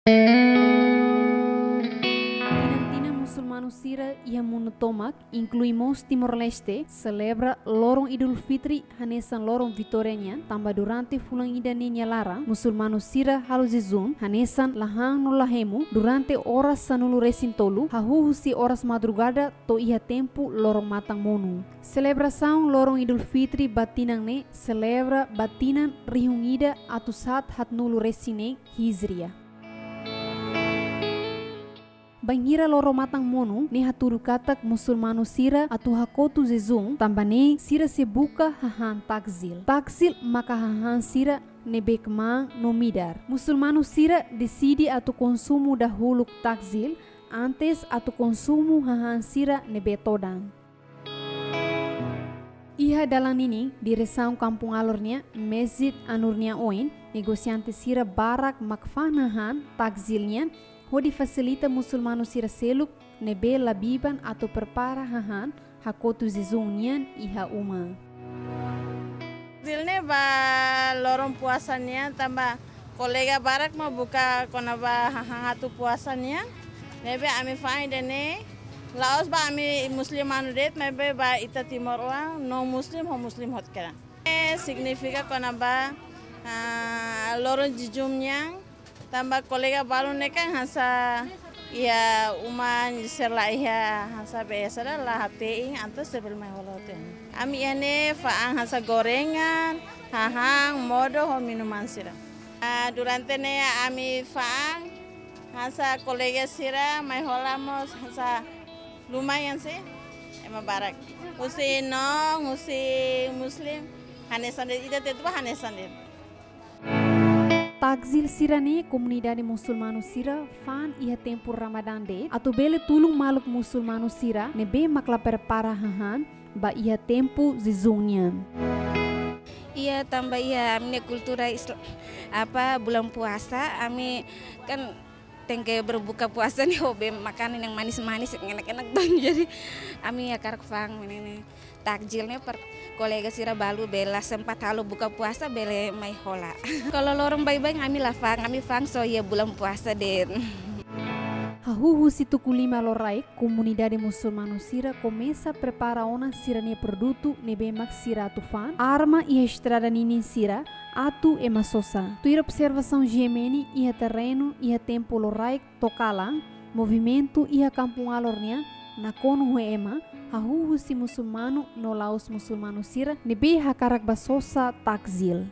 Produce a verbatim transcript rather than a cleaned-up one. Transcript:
Tinan-tinan musulmanu sira iha mundu tomak, inklui mós Timor-Leste, selebra loron Idul Fitri hanesan loron vitória nian, tanba durante fulan ida ne'e nia laran, musulmanu sira halo jejún hanesan la han no la hemu durante oras sanulu-resin-tolu, hahú husi oras madrugada to'o iha tempu loron matan monu. Selebrasaun loron Idul Fitri ba tinan ne'e selebra ba tinan rihun ida atus haat haatnulu-resin-neen Hijriah. Bainhira loron matan monu ne'e hatudu katak musulmanu sira atu hakotu jejún, tanba ne'e sira sei buka hahán takjil. Takjil maka hahán sira ne'ebé kmaan no midar. Musulmanu sira deside atu konsumu dahuluk takjil antes atu konsumu hahán sira ne'ebé todan. Iha dalan ninin diresaun Kampung Alor nian, Masjid An-Nur nia oin, negosiante sira barak mak fa'an hahán takjil nian, hodi fasilita musulmanu sira seluk ne'ebé la biban atu prepara hahán hakotu jejún nian iha uma. Takjil ne'e ba loron puasa nian, tanba kolega barak mak buka kona-ba hahán atu puasa nian. Ne'ebé ami fa'an ida-ne'e, la'ós ba ami muslimanu de'it, maibé ba ita timoroan, non muslim ho muslim hotu kedan. Eh, signifika kona-ba, ah, loron jejún nian, tanba kolega balu ne'e kan hanesan iha uma sira la iha hanesan be sira la hatene, entaun sira bele mai hola hotu. Ami iha ne'e fa'an hanesan gorengan, hahán, modo ho minuman sira. Ah, durante ne'e ami fa'an hanesan kolega sira mai hola mós hanesan lumayan sih, ema barak. Husi non, husi muslim, hanesan de'it, ida tetu ba hanesan de'it. Takjil sira-ne'e komunidade musulmanu sira fa'an iha tempu Ramadán de'it, atu bele tulun maluk musulmanu sira ne'ebé mak la prepara hahán ba iha tempu jejún nian. Iya, tanba iha ami-nia kultura Isla-, apa, bulan puasa, ami kan tenke berbuka puasa ne'e ho be makanan yang manis-manis, yang enak-enak dong. Jadi ami hakarak fa'an ne'e, takjil ne'e para kolega sira balu bele sempat halo buka puasa bele mai hola. Kalau loron baibain ami la fa'an, ami fa'an só iha bulan puasa de'it. Hahú husi tuku lima loraik, komunidade musulmanu sira komesa prepara ona sira-nia produtu ne'ebé mak sira atu fa'an, arma iha estrada ninin sira atu ema sosa. Tuir observasaun G M N iha terrenu iha tempu loraik to'o kalan, movimentu iha Kampung Alor nian nakonu ho ema, hahú husi musulmanu no la'ós musulmanu sira ne'ebé hakarak ba sosa takjil.